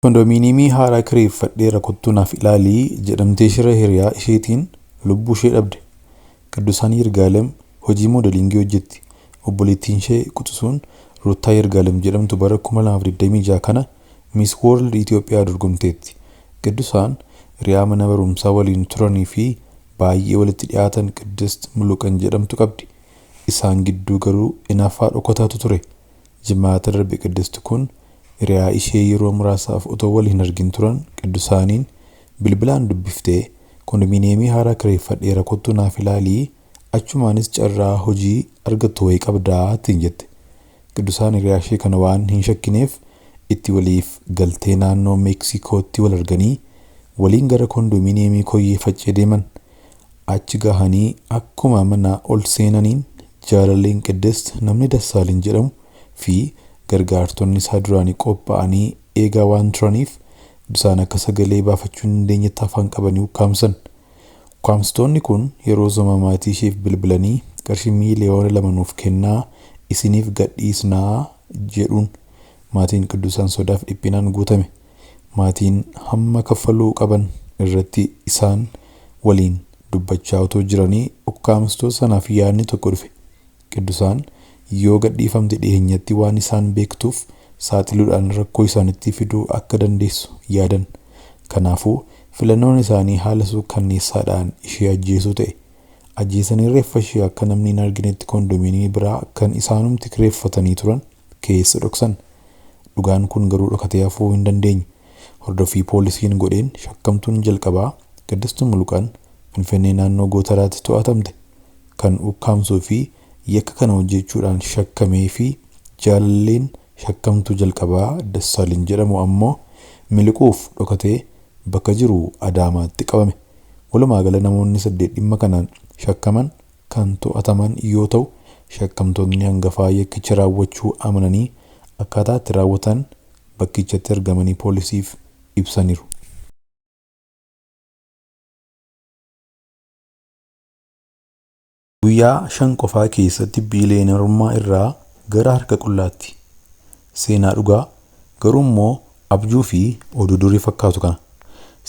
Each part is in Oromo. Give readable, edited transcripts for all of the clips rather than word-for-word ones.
Kondominiyeemii haaraa kireeffadheera kottuu naaf ilaalii jedhamtee shira hiriyaa isheetiin lubbuu ishee dhabde. Qiddusaan Yirgaalem hojii moodeliingii hojjetti. Obboleettiin ishee quxisuun Ruuttaa Yirgaalem jedhamtu bara 2026 kana Miis Woorld Itoophiyaa dorgomteetti. Qiddusaan hiriyaa mana barumsaa waliin turanii fi baay'ee walitti dhiyaatan Qiddist Muluqan jedhamtu qabdi. Isaan gidduu garuu hinaaffaa dhokataatu ture. Jimaata darbe Qiddist kun hiriyaa ishee yeroo muraasaaf otoo wal hin argin turan Qiddusaaniin bilbilaan dubbiftee kondominiyeemii haaraa kireeffadheera kottuu naaf ilaalii achumaanis carraa hojii argattu wayii qabdaa ittiin jette. Qiddusaan hiriyaa ishee kana waan hin shakkineef itti waliif galtee naannoo Meeksikootti wal arganii waliin gara kondominiyeemii Koyyee Faccee deeman. Achi gahanii akkuma mana ol seenaniin jaalalleen Qiddist namni Dassaalin jedhamu fi gargaartonni isaa duraanii qophaa'anii eegaa waan turaniif Qiddusaan akka sagalee baafachuu hin dandeenyetti afaan qabanii ukkaamsan. Ukkaamsitoonni kun yeroo soma maatii isheef bilbilanii qarshii miiliyoona 2 nuuf kennaa isiniif gadhiisnaa jedhuun maatiin Qiddusaan sodaaf dhiphinaan guutame. Maatiin hamma kaffaluu qaban irratti isaan waliin dubbachaa otoo jiranii ukkaamsitoota sanaaf yaadni tokko dhufe. Qiddusaan yoo gadhiifamte dhiyeenyatti waan isaan beektuuf saaxiluudhaan rakkoo isaanitti fiduu akka dandeessu yaadan. Kanaafuu filannoon isaanii haala suukkanneessaadhaan ishee ajjeesuu ta'e. Ajjeesanii reeffa ishee akka namni hin arginetti kondominiyeemii biraa kan isaanumti kireeffatanii turan keessa dhoksan. Dhugaan kun garuu dhokatee hafuu hin dandeenye. Hordoffii poolisiin godheen shakkamtuun jalqabaa Qiddist Muluqan Finfinnee naannoo Gootaraatti to'atamte. Kan ukkaamsuu fi yakka kana hojjechuudhaan shakkamee fi jaalalleen shakkamtuu jalqabaa Dassaalin jedhamu ammoo miliquuf dhokatee bakka jiru Adaamaatti qabame. Walumaa gala namoonni 8 dhimma kanaan shakkaman kan to'ataman yoo ta'u, shakkamtoonni hangafaa yakkicha raawwachuu amananii akkaataa itti raawwatan bakkichatti argamanii poolisiif ibsaniiru. Guyyaa 5 qofaa keessatti biiliyeenarummaa irraa gara harka qullaatti. Seenaa dhugaa garuu immoo abjuu fi oduu durii fakkaatu kana.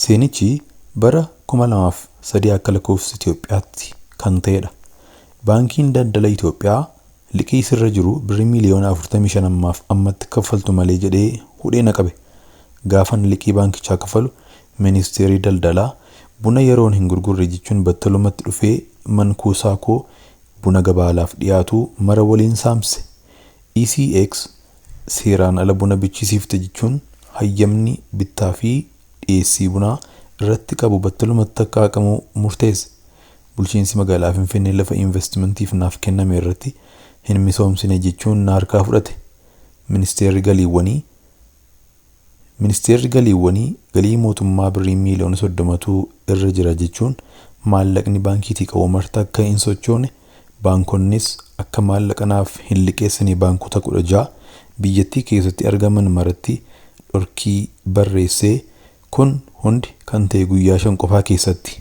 Seenichi bara 2003 akka lakkoofsa Itoophiyaatti kan ta'edha. Baankiin Daldala Itoophiyaa liqii sirra jiru birrii miiliyoona 45 ammaaf ammatti kaffaltu malee jedhee hudhee na qabe. Gaafan liqii baankichaa kaffalu Ministeerri Daldalaa buna yeroon hin gurgurre jechuun battalumatti dhufee man-kuusaa koo buna gabaalaaf dhiyaatu mara waliin saamse. ECX seeraan ala buna bichisiifte jechuun hayyamni bittaa fi dhiyeessii bunaa irratti qabu battalumatti akka haqamu murteesse. Bulchiinsi magaalaa Finfinnee lafa invastimantiif naaf kenname irratti hin misoomsine jechuun na harkaa fudhate. Ministeerri Galiiwwanii Ministeerri Galiiwwanii galii mootummaa birrii miiliyoona 30tu irra jira jechuun maallaqni baankiitii qabu marti akka hin sochoone, baankonnis akka maallaqa naaf hin liqeessine baankota 16 biyyattii keessatti argaman maratti dhorkii barreessee kun hundi kan ta'e guyyaa 5 qofaa keessatti.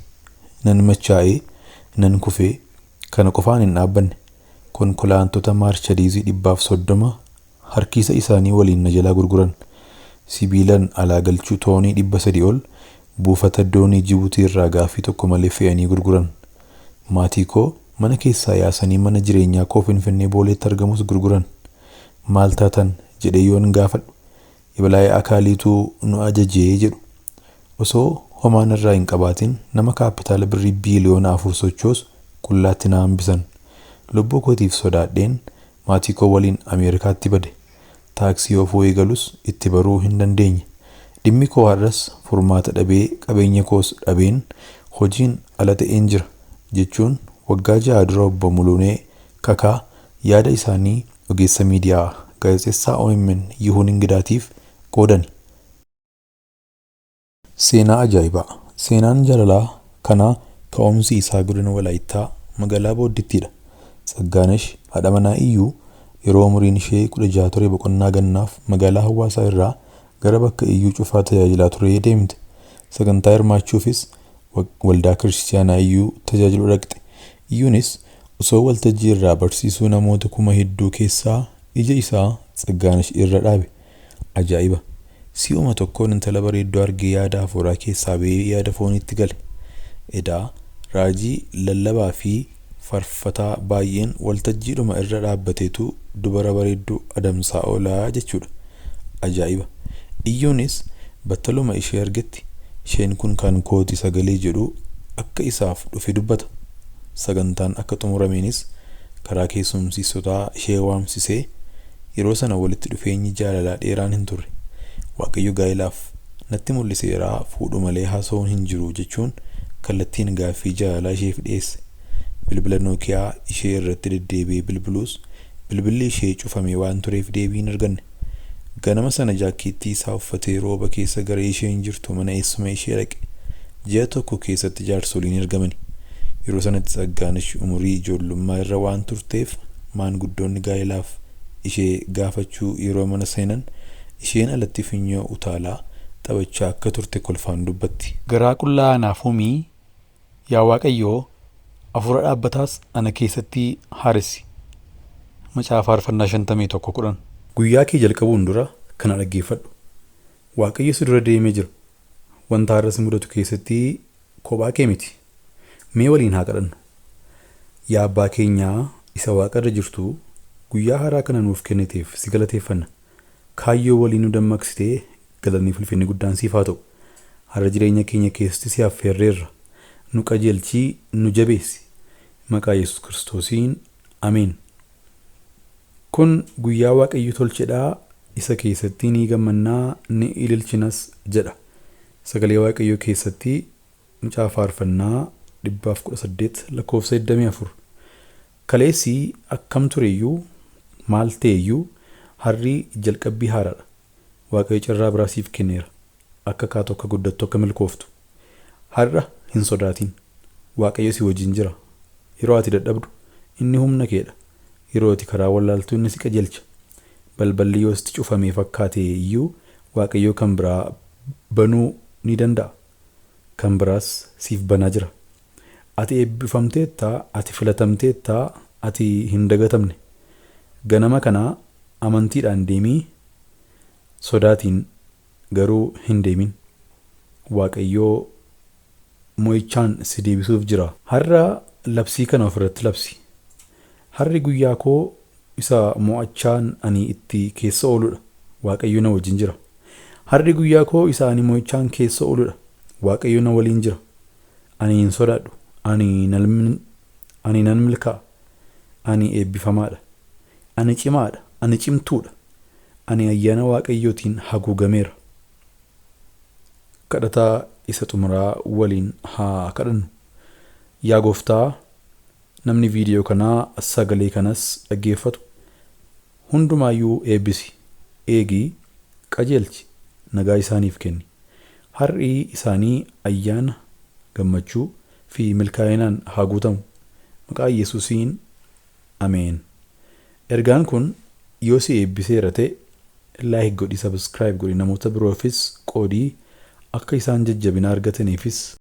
Nan machaa'e, nan kufe, kana qofaan hin dhaabbanne. Konkolaattota Maarchadiizii 130 harkiisa isaanii waliin na jalaa gurguran. Sibiilan alaa galchu toonii 300 ol buufata doonii Jibuutii irraa gaaffii tokko malee fe'anii gurguran. Maatii koo mana keessaa yaasanii mana jireenyaa koo Finfinnee Booleetti argamus gurguran. Maal taatan jedhee yoon gaafadhu Yebalaay Akaaliitu nu ajaje jedhu. Osoo homaa narraa hin qabaatin nama kaappitaala birrii biiliyoona 4 sochoosu qullaatti na hambisan. Lubbuu kootiif sodaadheen maatii koo waliin Ameerikaatti bade. Taaksii oofuu eegalus itti baruu hin dandeenye. Dhimmi koo har'as furmaata dhabee qabeenya koos dhabeen hojiin ala ta'een jira, jechuun waggaa jaha dura Obbo Muluunee Kakaa yaada isaanii ogeessa miidiyaa, gaazexeessaa omn Yihuun Ingidaatiif qoodani. Seenaa Ajaa'ibaa! Seenaan jaalalaa kanaa ka'umsi isaa Godina Walaayittaa magaalaa Booddittiidha. Tsaggaanesh haadha manaa Iyyuu yeroo umuriin ishee 16 ture boqonnaa gannaaf magaalaa Hawaasaa irraa gara bakka Iyyuu Cufaa tajaajilaa turee deemte. Sagantaa hirmaachuufis Waldaa Kiristiyaanaa Iyyuu tajaajilu dhaqxe. Iyyuunis osoo waltajjii irraa barsiisuu namoota kuma hedduu keessaa ija isaa Tsaggaanesh irra dhaabe. Ajaa'iba! Si'uma tokkoon intala bareedduu argee yaada hafuuraa keessaa ba'ee yaada fooniitti gale. Edaa raajii, lallabaa fi faarfataa baay'een waltajjiidhuma irra dhaabbateetu dubara bareedduu adamsaa oolaa jechuudha. Ajaa'iba! Iyyuunis battaluma ishee argetti isheen kun kan kooti sagalee jedhu akka isaaf dhufe dubbata. Sagantaan akka xumurameenis karaa keessumsiisotaa ishee waamsisee yeroo sana walitti dhufeenyi jaalalaa dheeraan hin turre. Waaqayyo gaa'ilaaf natti mul'iseeraa fuudhu malee haasa'uun hin jiru jechuun kallattiin gaaffii jaalalaa isheef dhiyeesse. Bilbila Nookiyaa ishee irratti deddeebi'ee bilbiluus bilbilli ishee cufamee waan tureef deebii hin arganne. Ganama sana jaakkeettii isaa uffatee rooba keessa gara isheen jirtu mana eessuma ishee dhaqe. Ji'a tokko keessatti jaarsoliin ergamani. Yeroo sanatti Tsaggaanish umurii ijoollummaa irra waan turteef maanguddoonni gaa'ilaaf ishee gaafachuu yeroo mana seenan isheen alatti funyoo utaalaa taphachaa akka turte kolfaan dubbatti. Garaa qullaa anaaf uumii, yaa Waaqayyoo, hafuura dhaabbataas ana keessatti haaressi. Macaafa Faarfannaa 51:10. Guyyaa kee jalqabuun dura kana dhaggeeffadhu. Waaqayyo si dura deemee jira. Wanta har'a si mudatu keessatti kophaa kee miti. Mee waliin haa kadhannu. Yaa Abbaa keenyaa isa waaqarra jirtu, guyyaa haaraa kana nuuf kenniteef si galateeffanna. Kaayyoo waliin nu dammaqsitee galanni fi ulfinni guddaan siif haa ta'u. Har'a jireenya keenya keessatti si affeerreerra. Nu qajeelchii, nu jabeessi. Maqaa Yesuus Kiristoosiin Ameen. Kun guyyaa Waaqayyo tolchedhaa, isa keessatti ni gammannaa, ni ililchinas jedha. Sagalee Waaqayyoo keessatti Macaafa Faarfannaa 118 lakkoofsa 24. Kaleessi akkam tureyyuu, maal ta'eyyuu, har'i jalqabbii haaraadha. Waaqayyo carraa biraa siif kenneera. Akka kaatu, akka guddattu, akka milkooftu. Har'a hin sodaatin. Waaqayyo si wajjin jira. Yeroo ati dadhabdu inni humna keedha. Yeroo ati karaa wallaaltu inni si qajeelcha. Balballi yoo sitti cufamee fakkaate iyyuu Waaqayyo kan biraa banuu ni danda'a. Kan biraas siif banaa jira. Ati eebbifamteetta, ati filatamteetta, ati hin dagatamne. Ganama kana amantiidhaan deemii, sodaatiin garuu hin deemin. Waaqayyoo mo'ichaan si deebisuuf jira. Har'a labsii kana ofirratti labsi. Har'i guyyaa koo isa mo'achaan ani itti keessa ooludha. Waaqayyo na wajjin jira. Har'i guyyaa koo isa ani mo'ichaan keessa ooludha. Waaqayyo na waliin jira. Ani hin sodaadhu. Ani nan milkaa'a. Ani eebbifamaadha. Ani cimaadha. Ani cimtuudha. Ani ayyaana Waaqayyootiin haguugameera. Kadhataa isa xumuraa waliin haa kadhannu. Yaa Gooftaa, namni viidiyoo kanaa sagalee kanas dhaggeeffatu hundumaayyuu eebbisi, eegii, qajeelchi, nagaa isaaniif kenni. Har'i isaanii ayyaana, gammachuu fi milkaa'inaan haa guutamu. Maqaa Yesuusiin Ameen. Ergaan kun yoo si eebbiseera ta'e like godhi, subscribe godhi, namoota biroofis qoodii, akka isaan jajjabina argataniifis.